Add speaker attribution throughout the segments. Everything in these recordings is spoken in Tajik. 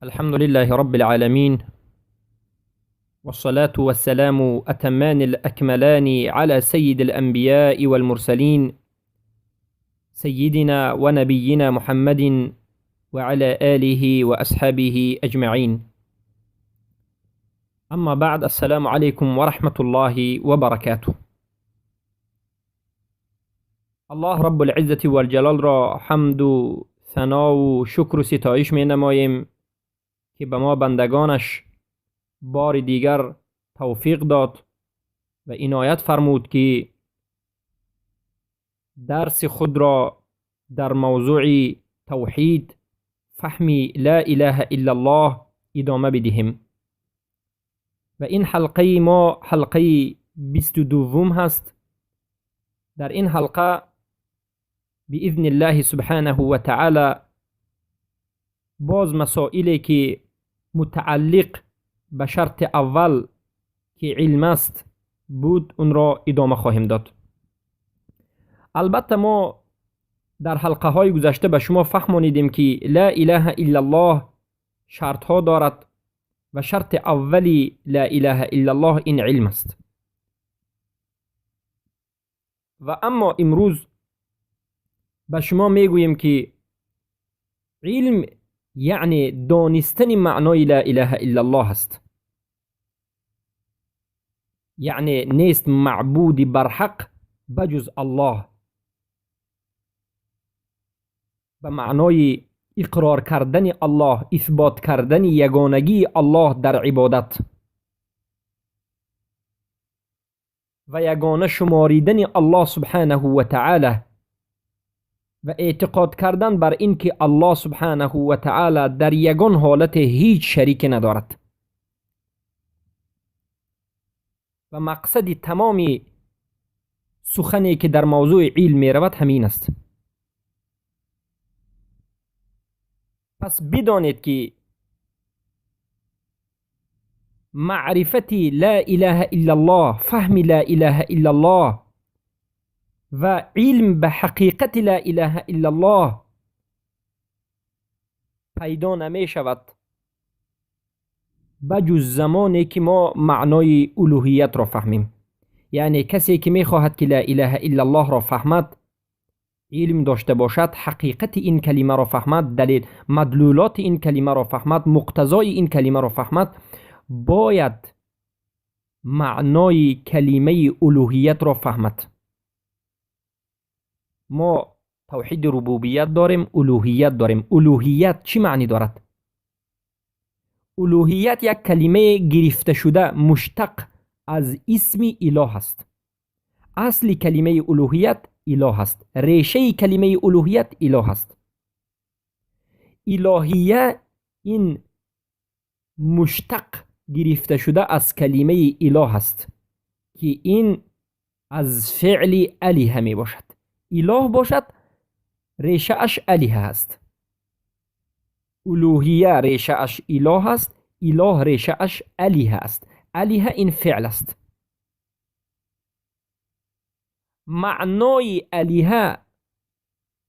Speaker 1: الحمد لله رب العالمين، والصلاة والسلام أتمان الأكملان على سيد الأنبياء والمرسلين، سيدنا ونبينا محمد وعلى آله وأصحابه أجمعين. أما بعد، السلام عليكم ورحمة الله وبركاته. الله رب العزة والجلال را حمد و ثنا و شکر و ستایش می نماییم که به ما بندگانش بار دیگر توفیق داد و عنایت فرمود که درس خود را در موضوع توحید، فهم لا اله الا الله ادامه بدهیم. و این حلقه ما حلقه 22 هست. در این حلقه باذن الله سبحانه و تعالی باز مسائلی که متعلق به شرط اول که علم است بود، اون را ادامه خواهیم داد. البته ما در حلقه های گذشته به شما فهمانیدیم که لا اله الا الله شرط ها دارد و شرط اولی لا اله الا الله این علم است. و اما امروز به شما میگوییم که علم یعنی دانستن معنای لا اله الا الله است، یعنی نیست معبود برحق بجز الله، به معنای اقرار کردن الله، اثبات کردن یگانگی الله در عبادت و یگانه شماریدن الله سبحانه و تعالی و اعتقاد کردن بر اینکه الله سبحانه و تعالی در یگان حالت هیچ شریک ندارد. و مقصد تمام سخنی که در موضوع علم می رود همین است. پس بدانید که معرفت لا اله الا الله، فهم لا اله الا الله و علم به حقیقت لا اله الا الله پیدا نمی شود بجز زمانی که ما معنای الوهیت را فهمیم. یعنی کسی که می خواهد که لا اله الا الله را فهمد، علم داشته باشد، حقیقت این کلمه را فهمد، دلیل مدلولات این کلمه را فهمد، مقتضای این کلمه را فهمد، باید معنای کلمه الوهیت را فهمد. ما توحید ربوبیت داریم، الوهیت داریم. الوهیت چی معنی دارد؟ الوهیت یک کلمه گرفته شده مشتق از اسم اله است. اصل کلمه الوهیت اله است، ریشه کلمه الوهیت اله است. الهیه این مشتق گرفته شده از کلمه اله است که این از فعل الیه می باشد. اله باشد، ریشه اش الیه است. الوهیه ریشه اش اله است، اله ریشه اش الیه است. الیه این فعل است. معنای الیه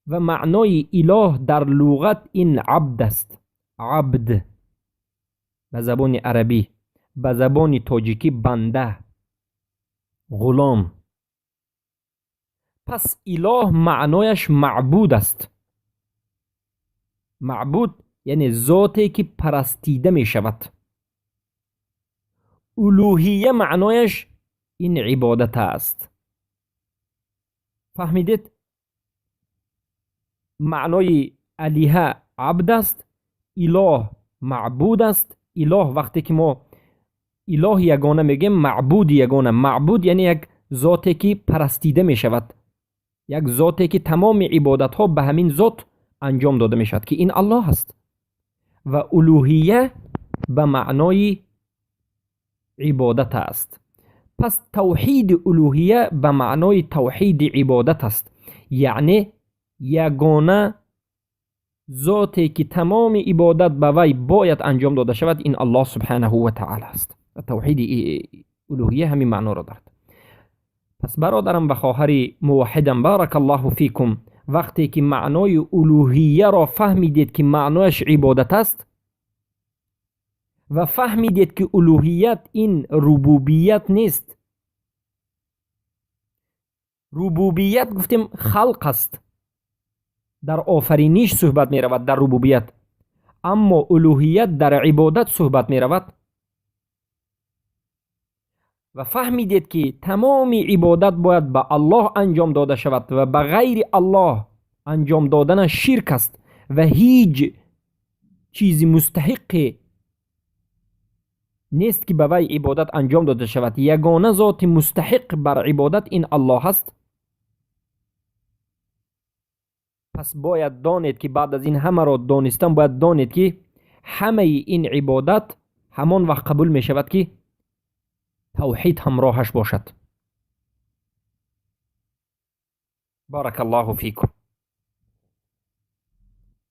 Speaker 1: و معنای اله در لغت این عبد است. عبد به زبان عربی، به زبان تاجیکی بنده، غلام. پس اله معنایش معبود است. معبود یعنی ذاتی که پرستیده می شود. الوهیه معنایش این عبادت است. فهمیدید؟ معنای الیه عبد است، اله معبود است. اله وقتی که ما اله یگانه میگیم، معبود یگانه. معبود یعنی یک ذاتی که پرستیده می شود، یک ذاتی که تمام عبادت ها به همین ذات انجام داده می شود که این الله است. و الوهیه به معنای عبادت است. پس توحید الوهیه به معنای توحید عبادت است، یعنی یگانه ذاتی که تمام عبادت به وی باید انجام داده شود این الله سبحانه و تعالی است. و توحید الوهیه همین معنا را دارد. پس برادرم و خواهر موحدم، بارک الله فیکم، وقتی که معنای الوهیه را فهمیدید که معنایش عبادت است، Ва фаҳмидед, ки улӯҳият ин рубубият нест. Рубубият гуфтем, халқ аст, дар офариниш суҳбат меравад дар рубубият, аммо улӯҳият дар ибодат суҳбат меравад. Ва фаҳмидед, ки тамоми ибодат бояд ба Аллоҳ анҷом дода шавад ва ба ғайри Аллоҳ анҷом доданаш ширк аст ва ҳеҷ чизи мустаҳиқе нест, ки ба вай ибодат анҷом дода шавад. Ягона зоти мустаҳиқ бар ибодат ин Аллоҳ аст. Пас бояд донед, ки баъд аз ин ҳамаро донистан бояд донед, ки ҳамаи ин ибодат ҳамон вақт қабул мешавад, ки тавҳид ҳамроҳаш бошад. Баракаллоҳу фикум.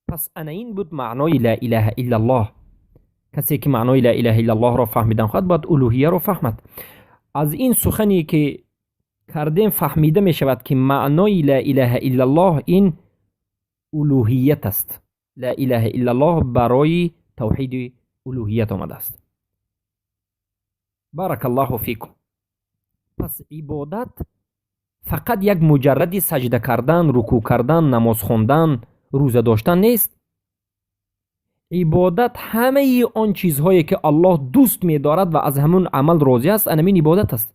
Speaker 1: Пас ана ин буд маънои ла илаҳа иллаллоҳ. Касе ки маънои ла илаҳа иллаллоҳро фаҳмидан хоҳад, бояд улӯҳияро фаҳмад. Аз ин сухане ки кардем, фаҳмида мешавад, ки маънои ла илаҳа иллаллоҳ ин улӯҳият аст. Ла илаҳа иллаллоҳ барои тавҳиди улӯҳият омадааст. Баракаллоҳу фикум. Пас ибодат фақат як муҷарради саҷда кардан, рукӯъ кардан, намоз хондан, рӯза доштан нест. Ибодат ҳамаи он чизҳое ки Аллоҳ дӯст медорад ва аз ҳамун амал розӣ аст, анамин ибодат аст.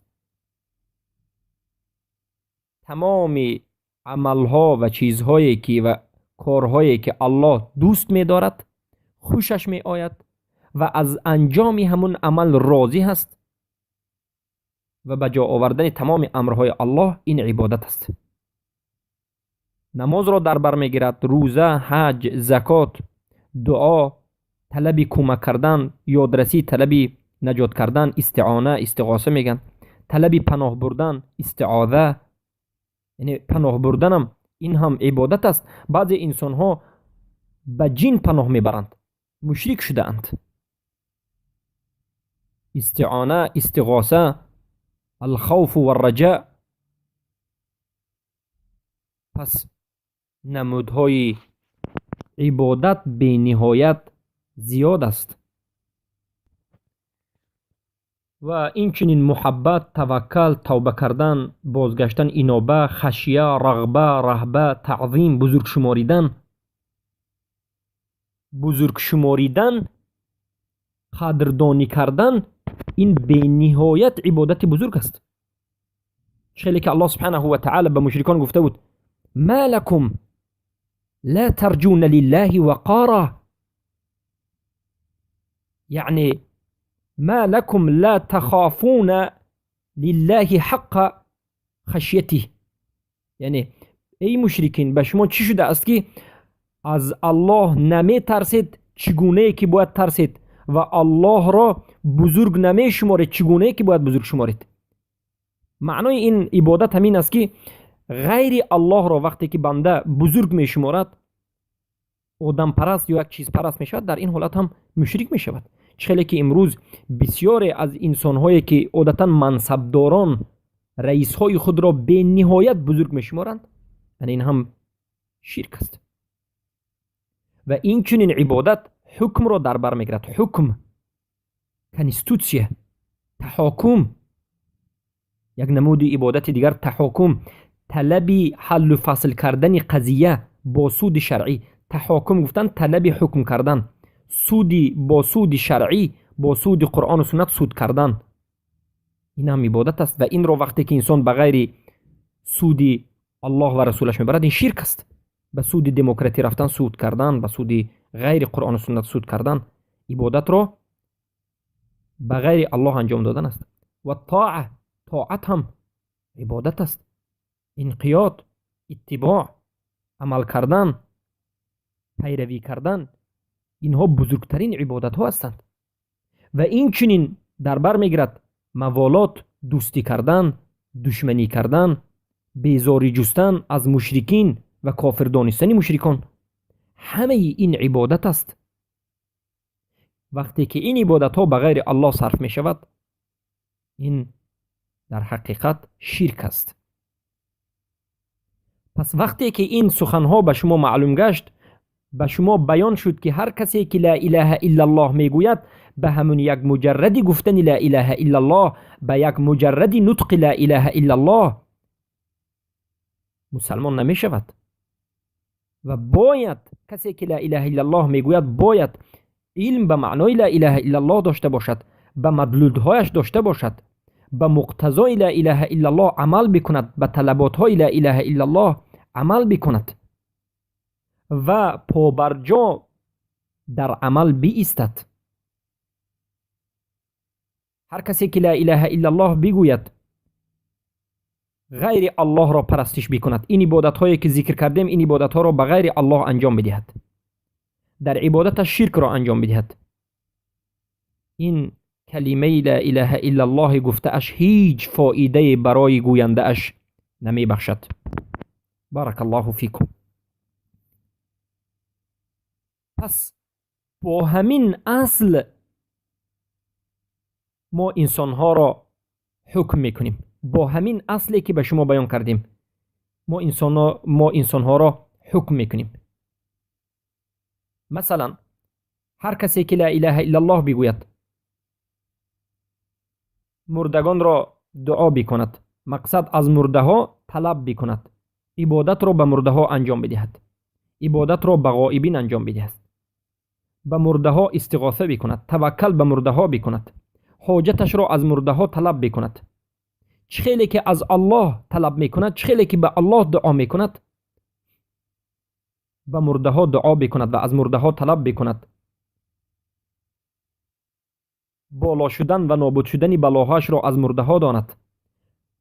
Speaker 1: Тамоми амалҳо ва чизҳое ки ва корҳое ки Аллоҳ дӯст медорад, хушаш меояд ва аз анҷоми ҳамун амал розӣ ҳаст ва ба ҷо овардани тамоми амрҳои Аллоҳ, ин ибодат аст. Намозро дар бар мегирад, рӯза, ҳаҷ, закот, дуо, талаби кӯмак кардан, ёдрасӣ, талаби наҷот кардан, истиона, истиғоса мегӯянд, талаби паноҳ бурдан, истиоза, яъне паноҳ бурданам ин ҳам ибодат аст. Баъзе инсонҳо ба ҷин паноҳ мебаранд, мушрик шудаанд. Истиона, истиғоса, алхавфу варраҷа. Пас намудҳои ибодат бениҳоят зиёд аст. Ва инчунин муҳаббат, таваккал, тавба кардан, бозгаштан, иноба, хашия, рағба, раҳба, таъзим, бузургшуморидан. Бузургшуморидан, қадрдонӣ кардан ин бениҳоят ибодати бузург аст. Хеле ки Аллоҳ субҳанаҳу ва таъала ба мушрикон гуфта буд: ма лакум ла тарҷуна лиллаҳи вақора, яъне ма лакум ла тахофуна лиллаҳи ҳаққа хашятиҳ, яъне эй мушрикин, ба шумо чӣ шудааст, ки аз Аллоҳ наметарсед чӣ гунае ки бояд тарсед ва Аллоҳро бузург намешуморед чӣ гунае ки бояд бузург шуморед? Маънои ин ибодат ҳамин аст, ки ғайри Аллоҳро вақте ки банда бузург мешуморад, одампараст ё як чизпараст мешавад, дар ин ҳолат ҳам мушрик мешавад. Чӣ хеле ки имрӯз бисёре аз инсонҳое ки одатан мансабдорон раисҳои худро бениҳоят бузург мешуморанд, ана ин ҳам ширк аст. Ва инчунин ибодат ҳукмро дар бар мегирад. Ҳукм, конститутсия, таҳокум, як намуди ибодати дигар таҳокум, талаби ҳаллу фасл кардани қазия бо суди шаръӣ. Таҳокум гуфтан талаби ҳукм кардан, суди бо суди шаръӣ, бо суди Қуръону суннат суд кардан, ин ҳам ибодат аст. Ва инро вақте ки инсон ба ғайри суди Аллоҳ ва расулаш мебарад, ин ширк аст. Ба суди демократӣ рафтан, суд кардан, ба суди ғайри Қуръону суннат суд кардан, ибодатро ба ғайри Аллоҳ анҷом додан аст. Ва тоа, тоат ҳам ибодат аст. Инқиёд, иттибоъ, амал кардан, пайравӣ кардан, инҳо бузургтарин ибодатҳо ҳастанд. Ва инчунин дар бар мегирад маволот, дӯстӣ кардан, душманӣ кардан, безорӣ ҷустан аз мушрикин ва кофир донистани мушрикон. Ҳамаи ин ибодат аст. Вақте ки ин ибодатҳо ба ғайри Аллоҳ сарф мешавад, ин дар ҳақиқат ширк аст. Пас вақте ки ин суханҳо ба шумо маълум гашт. ба шумо баён шуд, ки ҳар касе ки ла илаҳа иллаллоҳ мегӯяд, ба ҳамун як муҷарради гуфтани ла илаҳа иллаллоҳ, ба як муҷарради нутқи ла илаҳа иллаллоҳ мусалмон намешавад. Ва бояд касе ки ла илаҳа иллаллоҳ мегӯяд, бояд илм ба маънои ла илаҳа иллаллоҳ дошта бошад, ба мадлулҳояш дошта бошад, ба муқтазои ла илаҳа иллаллоҳ амал бикунад, ба талаботҳои ла илаҳа иллаллоҳ амал бикунад ва побарҷо дар амал биистад. Ҳар касе ки ла илаҳа иллаллоҳ бигӯяд, ғайри Аллоҳро парастиш бикунад, ин ибодатҳое ки зикр кардем, ин ибодатҳоро ба ғайри Аллоҳ анҷом бидиҳад, дар ибодаташ ширкро анҷом бидиҳад, ин калимаи ла илаҳа иллаллоҳи гуфтааш ҳеҷ фоидае барои гӯяндааш намебахшад. Баракаллоҳу фикум. Пас бо ҳамин асл мо инсонҳоро ҳукм мекунем. Бо ҳамин асле ки ба шумо баён кардем, мо инсонҳоро ҳукм мекунем. Масалан, ҳар касе ки ла илаҳа иллаллоҳ бигӯяд, мурдагонро дуо бикунад, мақсад аз мурдаҳо талаб бикунад, ибодатро ба мурдаҳо анҷом бидиҳад, ибодатро ба ғоибин анҷом бидиҳад, ба мурдаҳо истиғоса бикунад, таваккал ба мурдаҳо бикунад, ҳоҷаташро аз мурдаҳо талаб бикунад, чӣ хеле ки аз Аллоҳ талаб мекунад, чӣ хеле ки ба Аллоҳ дуо мекунад, ба мурдаҳо дуо бикунад ва аз мурдаҳо талаб бикунад. Боло шудан ва нобуд шудани балоҳоашро аз мурдаҳо донад,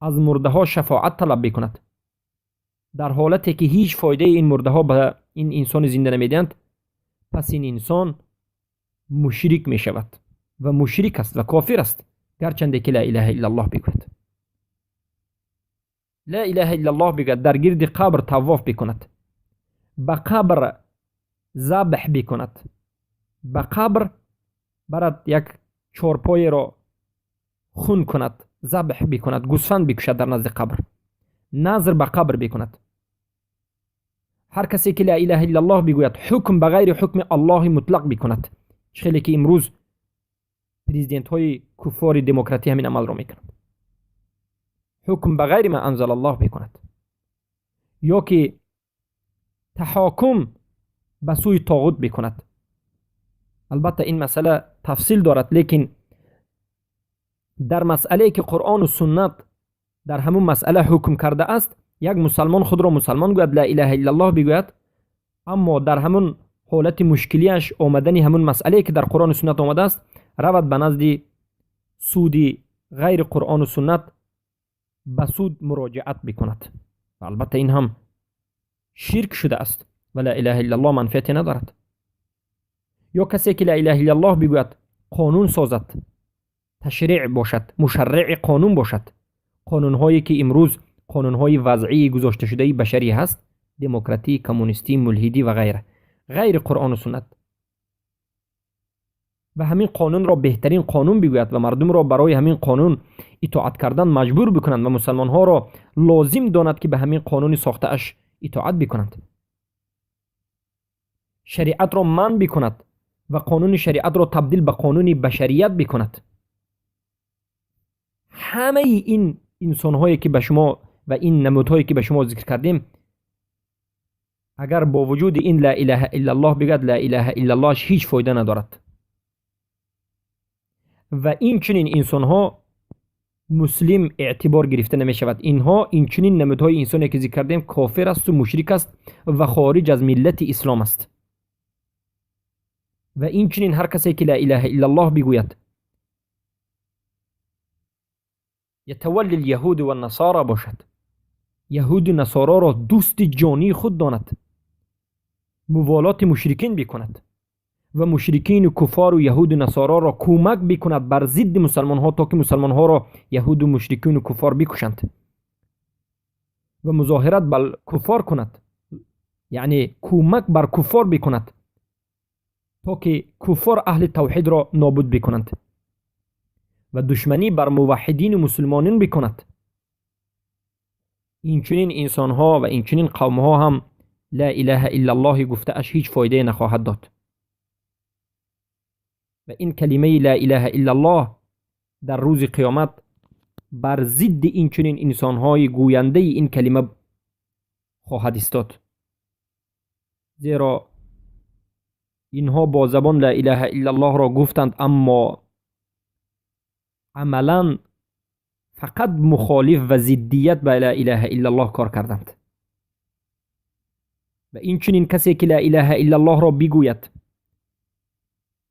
Speaker 1: аз мурдаҳо шафоат талаб бикунад. Дар ҳолате ки ҳеҷ фоидаи ин мурдаҳо ба ин инсони зинда намедиҳанд, пас ин инсон мушрик мешавад ва мушрик аст ва кофир аст, гарчанде ки ла илаҳа иллаллоҳ бигӯяд. Ла илаҳа иллаллоҳ бигӯяд, дар гирди қабр тавоф бикунад, ба қабр забҳ бикунад, ба қабр барад як чорпоеро хун кунад, забҳ бикунад, гӯсфанд бикушад дар назди қабр, назр ба қабр бикунад. Ҳар касе ки ла илаҳа иллаллоҳ бигӯяд, ҳукм ба ғайри ҳукми Аллоҳи мутлақ бикунад, чӣ хеле ки имрӯз президентҳои куффори демократӣ ҳамин амалро мекунанд, ҳукм ба ғайри ма анзалаллоҳ бикунад, ё ки таҳокум ба сӯи тоғут бикунад. Албатта, ин масъала тафсил дорад, лекин дар масъалае ки Қуръону суннат дар ҳамун масъала ҳукм кардааст, як мусалмон худро мусалмон гӯяд, ла илаҳа иллаллоҳ бигӯяд, аммо дар ҳамун ҳолати мушкилиаш омадани ҳамун масъалае ки дар Қуръону суннат омадааст, равад ба назди суди ғайри Қуръону суннат, ба суд муроҷиат бикунад. Ва албатта, ин ҳам ширк шудааст ва ла илаҳа иллаллоҳ манфиате надорад. Ё касе ки ла илаҳа иллаллоҳ бигӯяд, қонун созад, ташриъ бошад, мушарриъи қонун бошад, қонунҳое ки имрӯз қонунҳои вазъии гузошташудаи башарӣ ҳаст, демократӣ, коммунистӣ, мулҳидӣ ва ғайра, ғайри Қуръону суннат, ва ҳамин қонунро беҳтарин қонун бигӯяд ва мардумро барои ҳамин қонун итоат кардан маҷбур бикунанд ва мусалмонҳоро лозим донад, ки ба ҳамин қонуни сохтааш итоат бикунанд, шариатро манъ бикунад ва қонуни шариатро табдил ба қонуни башарият бикунад. Ҳамаи ин инсонҳое ки ба шумо ва ин намудҳое ки ба шумо зикр кардем, агар бо вуҷуди ин ла илаҳа иллаллоҳ бигӯяд, ла илаҳа иллаллоҳаш ҳеҷ фоида надорад. Ва инчунин инсонҳо муслим эътибор гирифта намешавад. Инҳо, инчунин намудҳои инсоне ки зикр кардем, кофир асту мушрик аст ва хориҷ аз миллати ислом аст. Ва инчунин ҳар касе ки ла илаҳа иллаллоҳ бигӯяд, ятавалли лyaҳуду ваннасора бошад, яҳуду насороро дӯсти ҷонии худ донад, муволоти мушрикин бикунад ва мушрикину куффору яҳуду насороро кӯмак бикунад бар зидди мусалмонҳо, то ки мусалмонҳоро яҳуду мушрикину куффор бикушанд, ва музоҳират бар куффор кунад, яъне кӯмак бар куффор бикунад, то ки куффор аҳли тавҳидро нобуд бикунанд, ва душманӣ бар муваҳҳидину мусулмонин бикунад, инчунин инсонҳо ва инчунин қавмҳо ҳам لا اله الا الله گفته اش هیچ فایده نخواهد داد. و این کلمه لا اله الا الله در روز قیامت بر ضد این چنین انسانهای گوینده این کلمه خواهد ایستاد، زیرا اینها با زبان لا اله الا الله را گفتند، اما عملا فقط مخالف و ضدیت به لا اله الا الله کار کردند. و این چنین کسی که لا اله الا الله را بگوید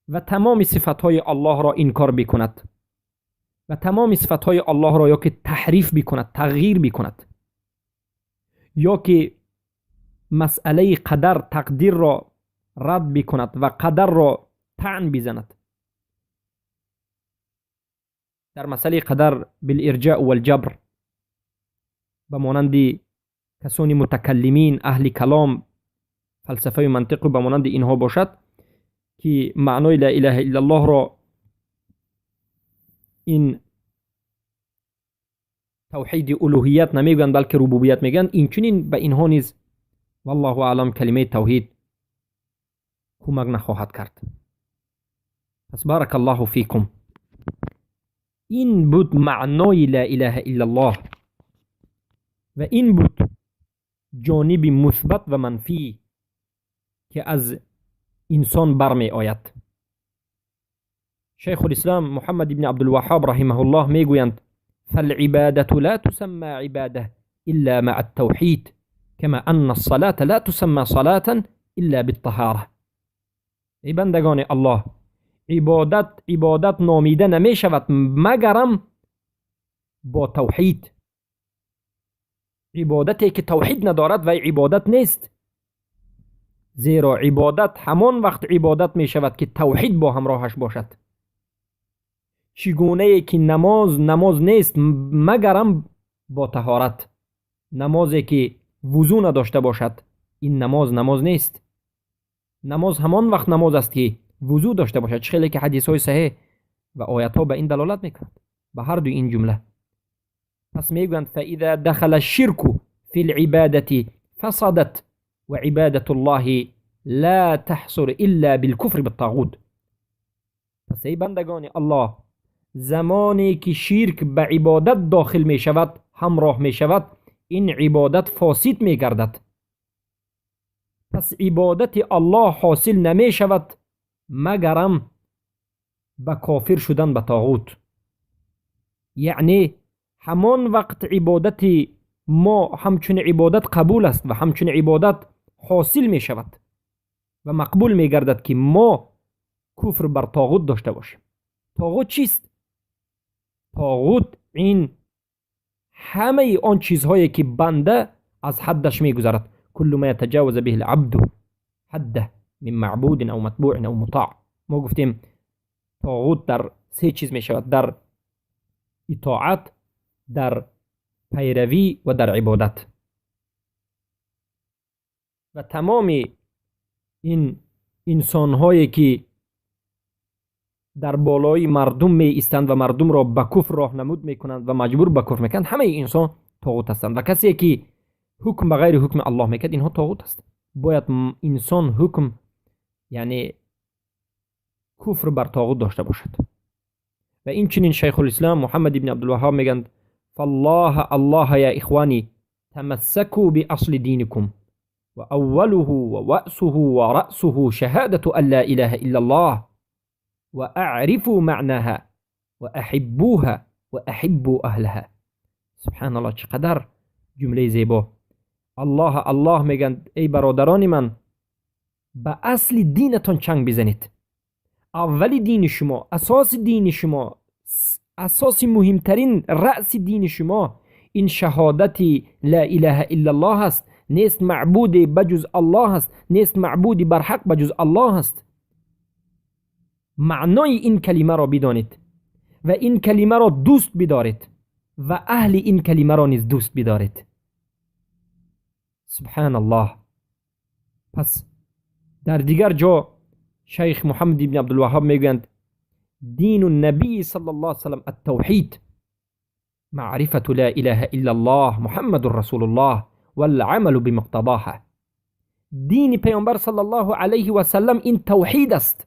Speaker 1: و تمام صفتهای الله را انکار بکند و تمام صفتهای الله را یا که تحریف بکند، تغییر بکند، یا که مسئله قدر تقدیر را رد بکند و قدر را طعن بزند در مسئله قدر بالارجاء والجبر، به مانند کسانی متکلمین اهل کلام فلسفه و منطق به مانند اینها باشد که معنای لا اله الا الله را این توحید الوهیت نمیگویند بلکه ربوبیت میگویند، این چنین به اینها نیز والله اعلم کلمه توحید کمک نخواهد کرد. پس بارک الله فیکم، این بود معنای لا اله الا الله و این بود جانب مثبت و منفی که از انسان برمی آید. شیخ الاسلام محمد بن عبدالوهاب رحمه الله میگویند فالعبادة لا تسمى عبادة إلا مع التوحيد كما أن الصلاة لا تسمى صلاة إلا بالطهارة. ای بندگان الله، عبادت عبادت نامیده نمی شود مگرم با توحید. عبادتی که توحید ندارد و عبادت نیست، زیرا عبادت همان وقت عبادت می شود که توحید با همراهش باشد. چگونه ای که نماز نماز نیست مگرم با طهارت، نمازی که وضو نداشته باشد این نماز نماز نیست. نماز همان وقت نماز است که وضو داشته باشد، چه که حدیث های صحیح و آیت ها به این دلالت میکند، به هر دو این جمله. پس میگویند فاذا دخل الشرك في العبادة فسدت وعبادة الله لا تحصل الا بالكفر بالطاغوت. پس ای بندگان الله، زمانی که شرک به عبادت داخل می شود، همراه می شود، این عبادت فاسد می گردد. پس عبادت الله حاصل نمی شود مگرم به کافر شدن به طاغوت. یعنی همان وقت عبادت ما همچون عبادت قبول است و همچون عبادت حاصل می شود و مقبول می گردد که ما کفر بر طاغوت داشته باشیم. طاغوت چیست؟ طاغوت این همه آن چیزهایی که بنده از حدش میگذرد، کل ما یتجاوز به العبد حده من معبود او متبوع او مطاع. ما گفتیم طاغوت در سه چیز می شود، در اطاعت، در پیروی و در عبادت. و تمام این انسانهایی که در بالای مردم می ایستند و مردم را به کفر راهنمود میکنند و مجبور به کفر میکنند، همه انسان طاغوت هستند. و کسی که حکم به غیر حکم الله میکرد اینها طاغوت هست. باید انسان حکم یعنی کفر بر طاغوت داشته باشد. و این چنین شیخ الاسلام محمد بن عبدالوهاب میگند فالله الله یا اخوانی تمسكوا بأصل دينكم وأوله ووأسه ورأسه شهادة أن لا إله إلا الله وأعرفوا معناها وأحبوها وأحبوا أهلها. سبحان الله، چقدر جمله زیبا. الله الله میگن ای برادران من، به اصل دینتان چنگ بزنید. اول دین شما، اساس دین شما، اساس مهمترین رأس دین شما این شهادت لا اله الا الله است. نیست معبود بجز الله است، نیست معبودی برحق بجز الله است. معنای این کلمه را بدانید و این کلمه را دوست بدارید و اهل این کلمه را نیز دوست بدارید. سبحان الله. پس در دیگر جا شیخ محمد بن عبدالوهاب میگویند دین النبی صلی الله علیه وسلم التوحید، معرفة لا اله الا الله محمد رسول الله والعمل بمقتضاها. Дини Паёмбар саллаллоҳу алайҳи васаллам ин тавҳид аст.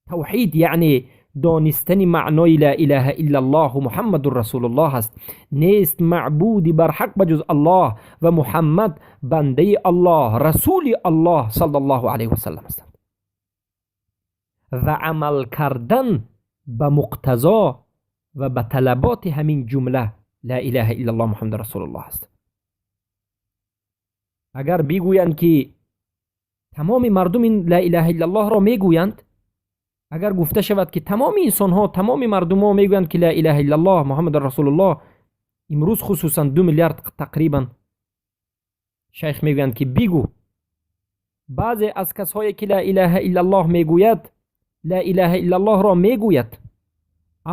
Speaker 1: Тавҳид яъне донистани маънои ла илаҳа иллаллоҳу Муҳаммадун Расулуллоҳ аст. Нест маъбуди барҳақ ба ҷуз Аллоҳ ва Муҳаммад бандаи Аллоҳ, расули Аллоҳ саллаллоҳу алайҳи васаллам ҳастанд. Ва амал кардан ба муқтазо ва ба талаботи ҳамин ҷумла ла илаҳа иллаллоҳ Муҳаммадун Расулуллоҳ аст. Агар бигӯянд, ки тамоми мардум ин ла илаҳа иллаллоҳро мегӯянд, агар гуфта шавад, ки тамоми инсонҳо, тамоми мардумҳо мегӯянд, ки ла илаҳа иллаллоҳ Муҳаммадун Расулуллоҳ, имрӯз хусусан 2 миллиард тақрибан, шайх мегӯянд, ки бигӯ, баъзе аз касҳое, ки ла илаҳа иллаллоҳ мегӯяд, ла илаҳа иллаллоҳро мегӯяд,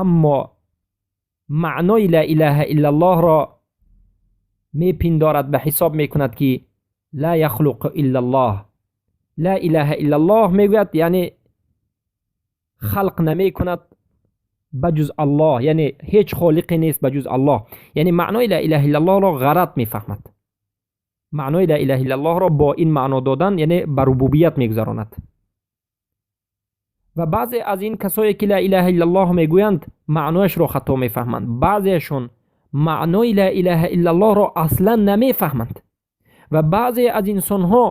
Speaker 1: аммо маънои ла илаҳа иллаллоҳро мепиндорад, ба ҳисоб мекунад, ки ла яхлуқу иллаллоҳ, ла илаҳа иллаллоҳ мегӯяд, яъне халқ намекунад ба ҷуз Аллоҳ, яъне ҳеҷ холиқе нест ба ҷуз Аллоҳ. Яъне маънои ла илаҳа иллаллоҳро ғалат мефаҳмад. Маънои ла илаҳа иллаллоҳро бо ин маъно додан, яъне ба рубубият мегузаронад. Ва баъзе аз ин касое, ки ла илаҳа иллаллоҳ мегӯянд, маънояшро хато мефаҳманд. Баъзеашон маънои ла илаҳа иллаллоҳро аслан намефаҳманд. Ва баъзе аз инсонҳо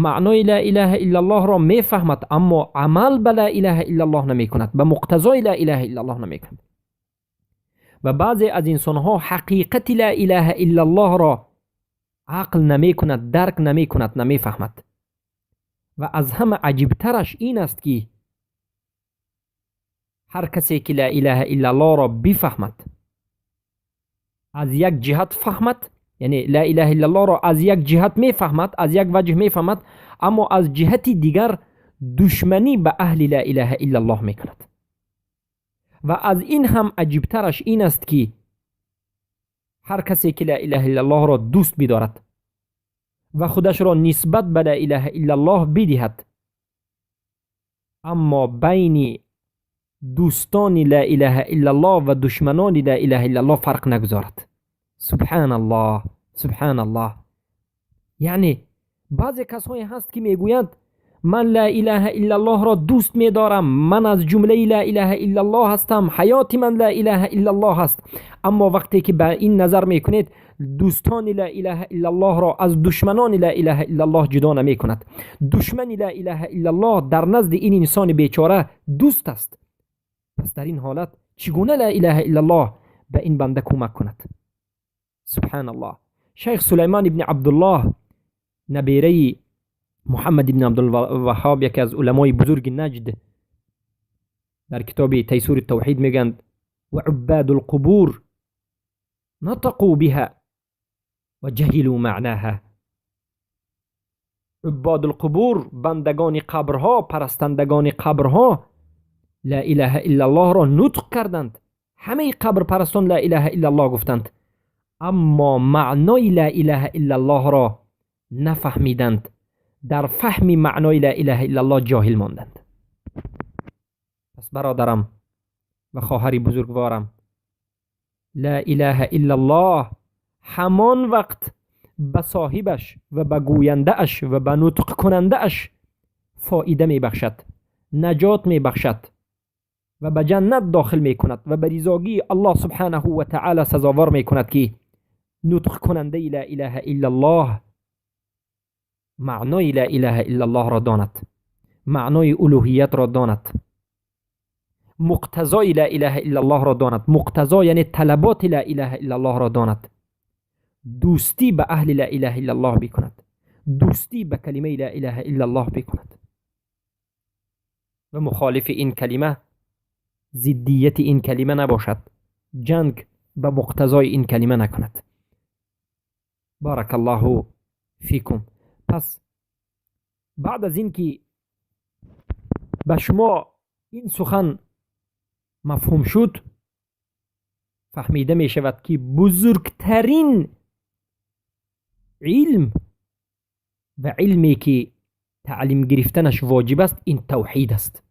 Speaker 1: маънои ла илаҳа иллаллоҳро мефаҳмад, аммо амал ба ла илаҳа иллаллоҳ намекунад, ба муқтазои ла илаҳа иллаллоҳ намекунад. Ва баъзе аз инсонҳо ҳақиқати ла илаҳа иллаллоҳро ақл намекунад, дарк намекунад, намефаҳмад. Ва аз ҳама аҷибтараш ин аст, ки ҳар касе, ки ла илаҳа иллаллоҳро бифаҳмад, аз як ҷиҳат фаҳмад, яъне ла илаҳа иллаллоҳро аз як ҷиҳат мефаҳмад, аз як ваҷҳ мефаҳмад, аммо аз ҷиҳати дигар душманӣ ба аҳли ла илаҳа иллаллоҳ мекунад. Ва аз ин ҳам аҷибтараш ин аст, ки ҳар касе, ки ла илаҳа иллаллоҳро дӯст бидорад ва худашро нисбат ба ла илаҳа иллаллоҳ бидиҳад, аммо байни дӯстони ла илаҳа иллаллоҳ ва душманони ла илаҳа иллаллоҳ фарқ нагузорад. Субҳаналлоҳ, субҳаналлоҳ! Яъне баъзе касҳое ҳаст, ки мегӯянд: «Ман ла илаҳа иллаллоҳро дӯст медорам, ман аз ҷумлаи ла илаҳа иллаллоҳ ҳастам, ҳаёти ман ла илаҳа иллаллоҳ аст». Аммо вақте ки ба ин назар мекунед, дӯстони ла илаҳа иллаллоҳро аз душманони ла илаҳа иллаллоҳ ҷудо намекунад. Душмани ла илаҳа иллаллоҳ дар назди ин инсони бечора дӯст аст. Пас дар ин ҳолат чӣ гуна ла илаҳа иллаллоҳ ба ин банда кӯмак кунад? Субҳаналлоҳ! Шайх Сулаймон ибни Абдуллоҳ, набераи Муҳаммад ибни Абдулваҳҳоб, яке аз уламои бузурги Наҷд, дар китоби Тайсури Тавҳид мегӯянд: وعباد القبور نطقوا بها وجهلوا معناها. عباد القبور, бандагони қабрҳо, парастандагони қабрҳо ла илаҳа иллаллоҳро нутқ карданд. Ҳамаи қабрпарастон ла илаҳа иллаллоҳ гуфтанд, аммо маънои ла илаҳа иллаллоҳро нафаҳмиданд, дар фаҳми маънои ла илаҳа иллаллоҳ ҷоҳил монданд. Пас бародарам ва хоҳари бузургворам, ла илаҳа иллаллоҳ ҳамон вақт ба соҳибаш ва ба гӯяндааш ва ба нутқкунандааш фоида мебахшад, наҷот мебахшад ва ба ҷаннат дохил мекунад ва ба ризогии Аллоҳ субҳанаҳу ва таъала сазовор мекунад, ки нутқкунандаи ла илаҳа иллаллоҳ маънои ла илаҳа иллаллоҳро донад, маънои улӯҳиятро донад, муқтазои ла илаҳа иллаллоҳро донад, муқтазо яъне талаботи ла илаҳа иллаллоҳро донад, дӯстӣ ба аҳли ла илаҳа иллаллоҳ бикунад, дӯстӣ ба калимаи ла илаҳа иллаллоҳ бикунад ва мухолифи ин калима, зиддияти ин калима набошад, ҷанг ба муқтазои ин калима накунад. Баракаллоҳу фикум. Пас баъд аз ин ки ба шумо ин сухан мафҳум шуд, фаҳмида мешавад, ки бузургтарин илм ва илме, ки таълим гирифтанаш воҷиб аст, ин тавҳид аст.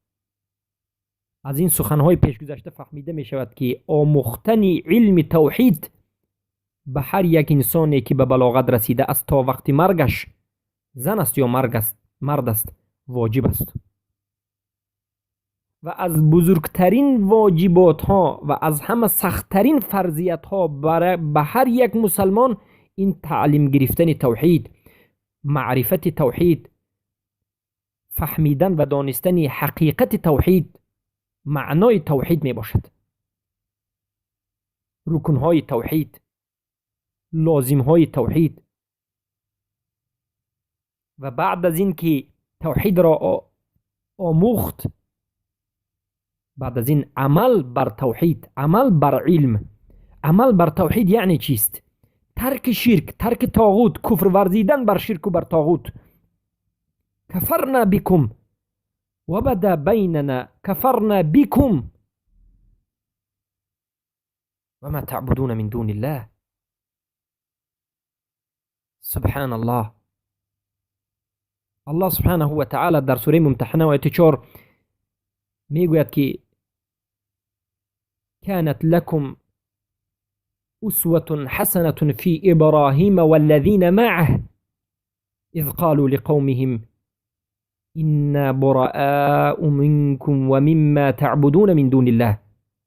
Speaker 1: Аз ин суханҳои пешгузашта фаҳмида мешавад, ки омӯхтани илми тавҳид ба ҳар як инсоне, ки ба балоғат расида аст, то вақти маргаш. зан аст ё мард аст, воҷиб аст. Ва аз бузургтарин воҷиботҳо ва аз ҳама сахттарин фарзиятҳо ба ҳар як мусалмон ин таълим гирифтани тавҳид, маърифати тавҳид, фаҳмидан ва донистани ҳақиқати тавҳид, маънои тавҳид мебошад. Рукнҳои тавҳид, лозимҳои тавҳид. Ва баъд аз ин ки тавҳидро омӯхт, баъд аз ин амал бар тавҳид, амал бар илм. Амал бар тавҳид яъне чист? Тарки ширк, тарки тоғут, куфр варзидан бар ширку бар тоғут. Кафарна бикум ва бада байнана кафарна бикум ва ма таъбудуна мин дуниллаҳ. Субҳаналлоҳ. Аллоҳ субҳанаҳу ва таъала дар сураи Мумтаҳана ояти 4 мегӯяд ки كانت لكم أسوة حسنة في إبراهيم والذين معه إذ قالوا لقومهم إنا براء منكم ومما تعبدون من دون الله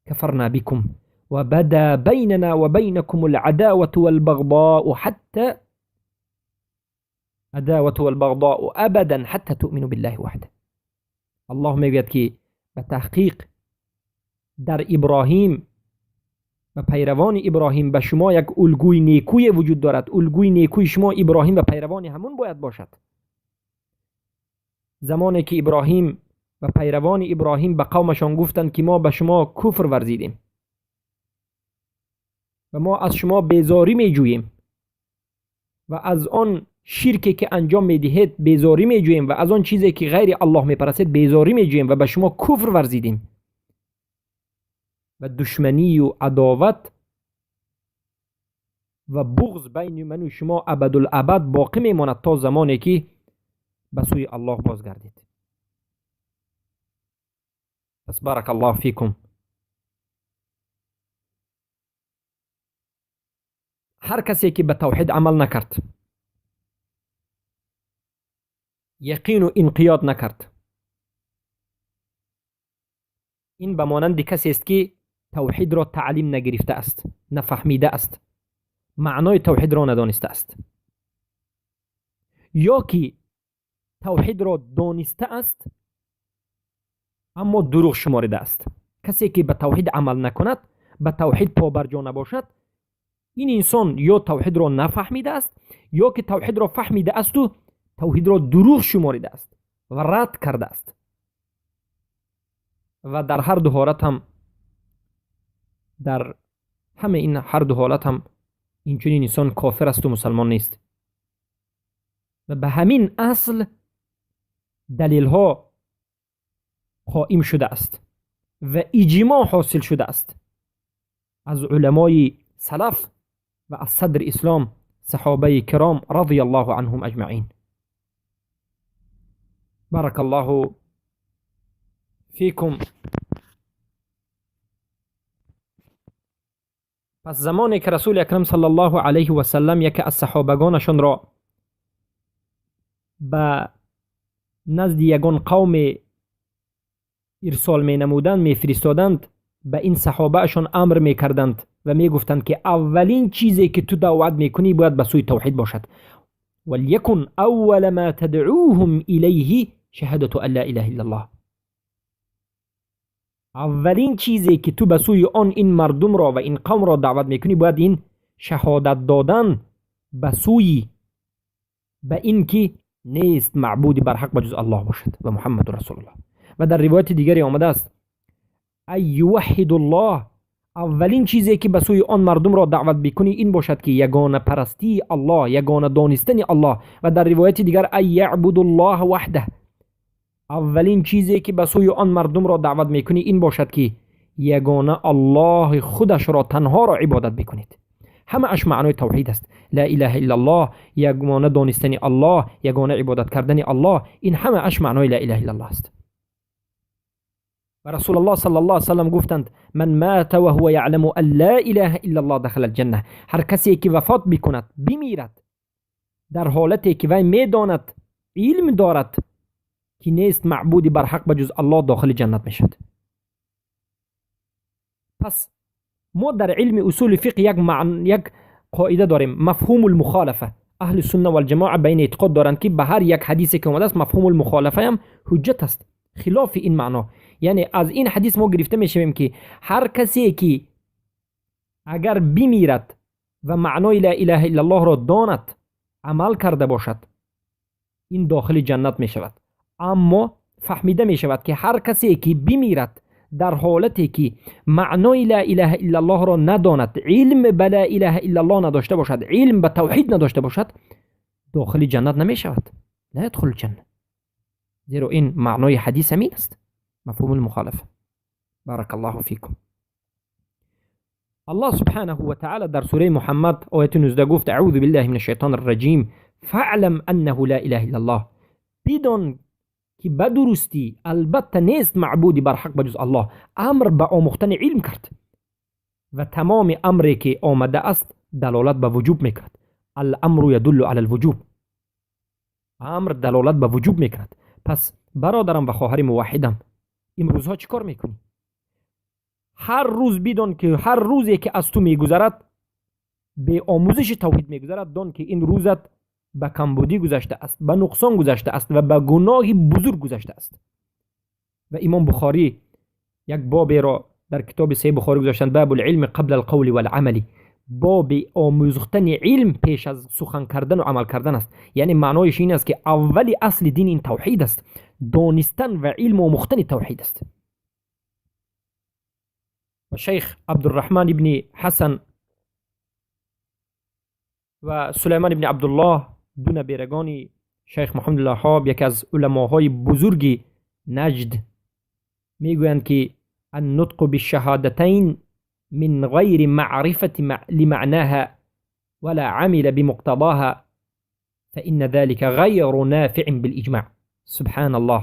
Speaker 1: كفرنا بكم وبدا بيننا وبينكم العداوة والبغضاء حتى عداوة والبغضاء أبدا حتى تؤمنوا بالله وحده. الله میگوید که به تحقیق در ابراهیم و پیروان ابراهیم به شما یک الگوی نیکوی وجود دارد. الگوی نیکوی شما ابراهیم و پیروان همون باید باشد. زمانی که ابراهیم و پیروان ابراهیم به قومشان گفتند که ما به شما کفر ورزیدیم و ما از شما بیزاری میجوییم و از آن شرکی که انجام میدهید بیزاری میجوییم و از آن چیزی که غیر الله میپرستید بیزاری میجوییم و به شما کفر ورزیدیم و دشمنی و عداوت و بغض بین من و شما ابدالابد باقی میماند تا زمانی که به سوی الله بازگردید. پس بارک الله فیکم. هر کسی که به توحید عمل نکرد، یقین و انقیاد نکرد، این به مانند کسی است که توحید را تعلیم نگرفته است، نفهمیده است، معنای توحید را ندانسته است، یا که توحید را دانسته است اما دروغ شمارده است. کسی که به توحید عمل نکند، به توحید پابرجا نباشد، این انسان یا توحید را نفهمیده است یا که توحید را فهمیده است و توحید را دروغ شماریده است و رد کرده است. و در هر دو حالت هم، در همه این هر دو حالت هم این چنین انسان کافر است و مسلمان نیست. و به همین اصل دلیل ها قائم شده است و اجماع حاصل شده است از علمای سلف و از صدر اسلام صحابه کرام رضی الله عنهم اجمعین. بارک الله فیکم. پس زمانی که رسول اکرم صلی الله علیه و سلم یکی از صحابگانشان را به نزد یگان قوم ارسال می نمودند، می فرستادند، به این صحابهشان امر می کردند و می گفتند که اولین چیزی که تو دعوت می کنی باید به سوی توحید باشد. وليكن اول ما تدعوهم الیه شهادة ان لا اله الا الله. اولین چیزی که تو به سوی آن این مردم را و این قوم را دعوت میکنی باید این شهادت دادن به سوی به این که نیست معبودی بر حق بجز الله باشد و محمد رسول الله. و در روایت دیگری آمده است ای یوحد الله، اولین چیزی که به سوی آن مردم را دعوت بکنی این باشد که یگانه پرستی الله، یگانه دانستن الله. و در روایت دیگر ای یعبد الله وحده، اولین چیزی که به سوی آن مردم را دعوت میکنی این باشد که یگانه الله خودش را تنها را عبادت بکنید. همه اش معنای توحید است. لا اله الا الله، یگانه دانستن الله، یگانه عبادت کردن الله، این همه اش معنای لا اله الا الله است. و رسول الله صلی الله علیه و سلم گفتند من مات و هو یعلم ان لا اله الا الله دخل الجنه. هر کسی که وفات بکند، بمیرد дар ҳолате ки вай медонад, илм дорад, ки нест маъбуди барҳақ ба ҷуз Аллоҳ, дохили ҷаннат мешавад. Пас мо дар илми усули фиқҳ як қоида дорем: мафҳуму лмухолафа. Аҳли сунна валҷамоа ба ин эътиқод доранд, ки ба ҳар як ҳадисе ки омадааст, мафҳуму лмухолафаам ҳуҷҷат аст, хилофи ин маъно. Яъне аз ин ҳадис мо гирифта мешавем, ки ҳар касе ки агар бимирад ва маънои ла илаҳа иллаллоҳро донад, амал карда бошад, ин дохили ҷаннат мешавад. Аммо фаҳмида мешавад, ки ҳар касе ки бимирад дар ҳолате ки маънои ла илаҳа иллаллоҳро надонад, илм ба ла илаҳа иллаллоҳ надошта бошад, илм ба тавҳид надошта бошад, дохили ҷаннат намешавад, ла ядхулу ҷанна, зеро ин маънои ҳадис ҳамин аст, мафҳумул мухолафа. Баракаллоҳу фикум. Аллоҳ субҳанаҳу ва таъала дар сураи Муҳаммад, ояти 19, гуфт: аъузу биллаҳи мин ашшайтони рраҷим, фаълам аннаҳу ла илаҳа иллаллоҳ. Бидон, ки ба дурустӣ, албатта, нест маъбуди барҳақ ба ҷуз Аллоҳ. Амр ба омӯхтани илм кард ва тамоми амре ки омада аст, далолат ба вуҷуб мекунад. Аламру ядуллу ала лвуҷуб, амр далолат ба вуҷуб мекунад. Пас, бародарам ва хоҳари муваҳҳидам, имрӯзҳо чӣ кор мекунӣ? Ҳар рӯз бидон, ки ҳар рӯзе ки аз ту мегузарад, беомӯзиши тавҳид мегузарад, дон, ки ин рӯзат ба камбудӣ гузашта аст, ба нуқсон гузашта аст ва ба гуноҳи бузург гузашта аст. Ва Имом Бухорӣ як боберо дар китоби Саҳеҳи Бухорӣ гузоштанд: бабул илми қабла алқавли валамали. Боби омӯзхтани илм пеш аз сухан кардану амал кардан аст. Яъне маъноиш ин аст, ки аввали асли дин ин тавҳид аст, донистан ва илм омӯхтани тавҳид аст. Ва шайх Абдурраҳман ибни Ҳасан ва Сулаймон ибни Абдуллоҳ, ду наберагони шайх Муҳаммадулваҳҳоб, яке аз уламоҳои бузурги Наҷд, мегӯянд, ки النطق بالشهادتين من غير معرفة لمعناها ولا عمل بمقتضاها فإن ذلك غير نافع بالإجماع. سبحان الله.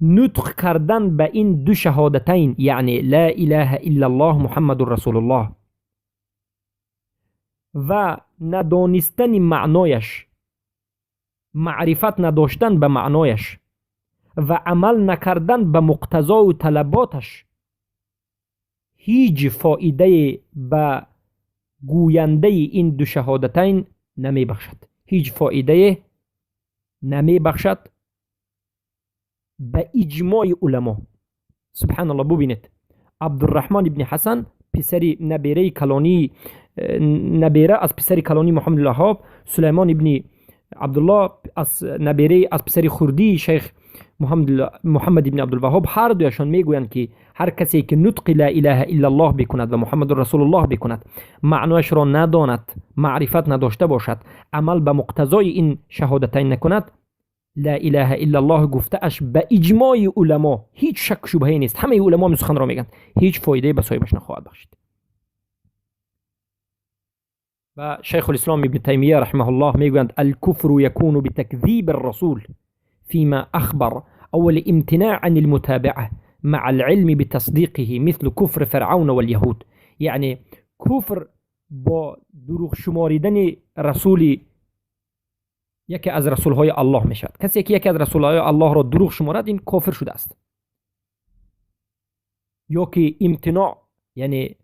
Speaker 1: نطق کردن به این دو شهادتین، یعنی لا اله الا الله محمد رسول الله، و ندانستن معنایش، معرفت نداشتن به معنایش و عمل نکردن به مقتضا و طلباتش، هیچ فایده به گوینده این دو شهادتین نمی بخشد، هیچ فایده نمی بخشد، به اجماع علما. سبحان الله. ببینید، عبدالرحمن ابن حسن، پسری نبیره کلانی، نبیره از پسر کلانی محمد الوهاب، سلیمان ابن عبدالله از نبیره از پسر خردی شیخ محمد ابن عبدالوهاب، هر دویشان میگویند که هر کسی که نطق لا اله الا الله بکند و محمد رسول الله بکند، معنایش را نداند، معرفت نداشته باشد، عمل به مقتضای این شهادتین نکند، لا اله الا الله گفته اش به اجماع علما، هیچ شک شبهه نیست، همه علما این سخن را میگن، هیچ فایده به صاحبش نخواهد بخشید. و شیخ الاسلام ابن تیمیه رحمه الله میگویند: الكفر يكون بتكذيب الرسول فيما أخبر أو الامتناع عن المتابعة مع العلم بتصديقه، مثل كفر فرعون واليهود. یعنی کفر با دروغ شماریدن رسول، یکی از رسولهای الله میشود. کسی که یکی از رسولهای الله را دروغ شمارد، این کافر شده است. یا که امتناع، یعنی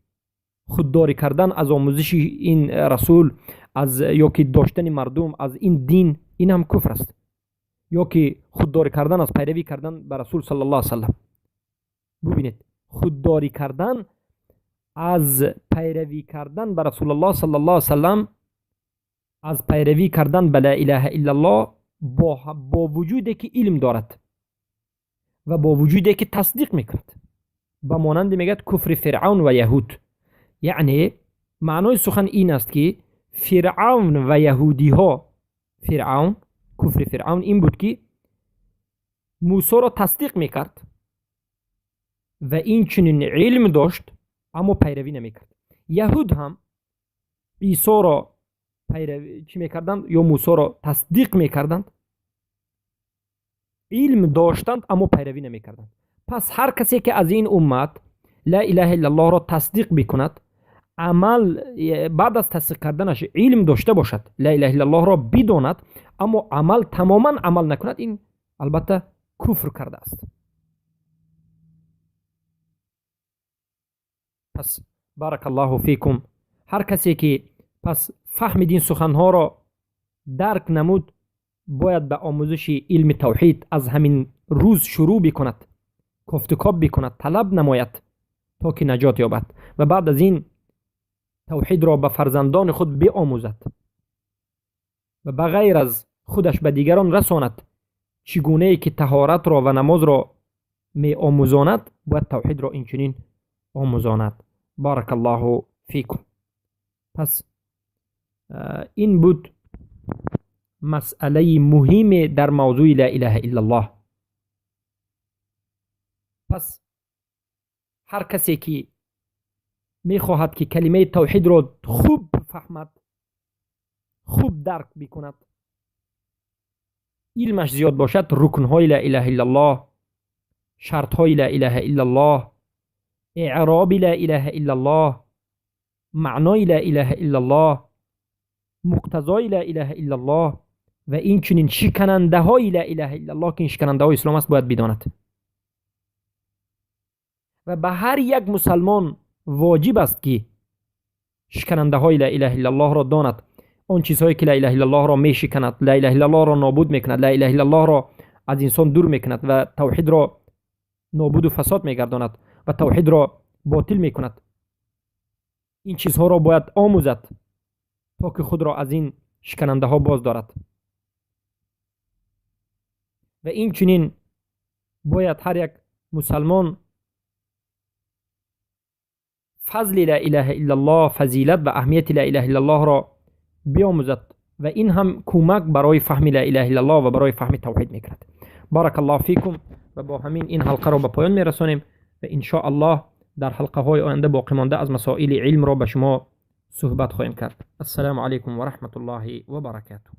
Speaker 1: خودداری کردن از آموزش این رسول از یا که داشتن مردم از این دین، این هم کفر است. یا که خودداری کردن از پیروی کردن به رسول صلی الله علیه وسلم. ببینید، خودداری کردن از پیروی کردن به رسول الله صلی الله علیه وسلم، از پیروی کردن به لا اله الا الله، با وجودی که علم دارد و با وجودی که تصدیق میکند، به مانند میگد کفر فرعون و یهود. یعنی معنای سخن این است که فرعون و یهودی ها، فرعون، کفر فرعون این بود که موسی را تصدیق میکرد و این چنین علم داشت، اما پیروی نمیکرد. یهود هم عیسی را پیروی چی میکردند یا موسی را تصدیق میکردند، علم داشتند، اما پیروی نمیکردند. پس هر کسی که از این امت لا اله الا الله را تصدیق بکند، Амал баъд аз тасдиқ карданаш илм дошта бошад, ла илаҳа иллаллоҳро бидонад, аммо амал тамоман амал накунад, ин албатта куфр кардааст. Пас баракаллоҳу фикум, ҳар касе ки пас фаҳмид ин суханҳоро дарк намуд, бояд ба омӯзиши илми тавҳид аз ҳамин рӯз шурӯъ бикунад, кофтукоб бикунад, талаб намояд, то ки наҷот ёбад ва баъд аз ин тавҳидро ба фарзандони худ биомӯзад ва ба ғайр аз худаш ба дигарон расонад. Чӣ гунае ки таҳоратро ва намозро меомӯзонад, бояд тавҳидро инчунин омӯзонад. Баракаллоҳу фикум. Пас ин буд масъалаи муҳиме дар мавзӯи ла илаҳа иллаллоҳ. Пас ҳар касе ки мехоҳад ки калимаи тавҳидро хуб фаҳмад, хуб дарк бикунад, илмаш зиёд бошад, рукнҳои ла илаҳа иллаллоҳ, шартҳои ла илаҳа иллаллоҳ, эъроби ла илаҳа иллаллоҳ, маънои ла илаҳа иллаллоҳ, муқтазои ла илаҳа иллаллоҳ ва инчунин шиканандаҳои ла илаҳа иллаллоҳ, ки ин шиканандаҳои ислом аст, бояд бидонад. Ва ба ҳар як мусалмон воҷиб аст, ки шиканандаҳои ла илаҳа иллаллоҳро донад, он чизҳое ки ла илаҳа иллаллоҳро мешиканад, ла илаҳа иллаллоҳро нобуд мекунад, ла илаҳа иллаллоҳро аз инсон дур мекунад ва тавҳидро нобуду фасод мегардонад ва тавҳидро ботил мекунад. Ин чизҳоро бояд омӯзад, то ки худро аз ин шиканандаҳо боз дорад. Ва инчунин бояд ҳар як мусалмон фазли ла илаҳа иллаллоҳ, фазилат ва аҳамияти ла илаҳа иллаллоҳро биомӯзад ва ин ҳам кӯмак барои фаҳми ла илаҳа иллаллоҳ ва барои фаҳми тавҳид мекунад. Баракаллоҳу фикум. Ва бо ҳамин ин ҳалқаро ба поён мерасонем ва иншоаллоҳ дар ҳалқаҳои оянда боқӣ монда аз масоили илмро ба шумо суҳбат хоҳем кард. Ассалому алайкум ва раҳматуллоҳи ва баракатуҳ.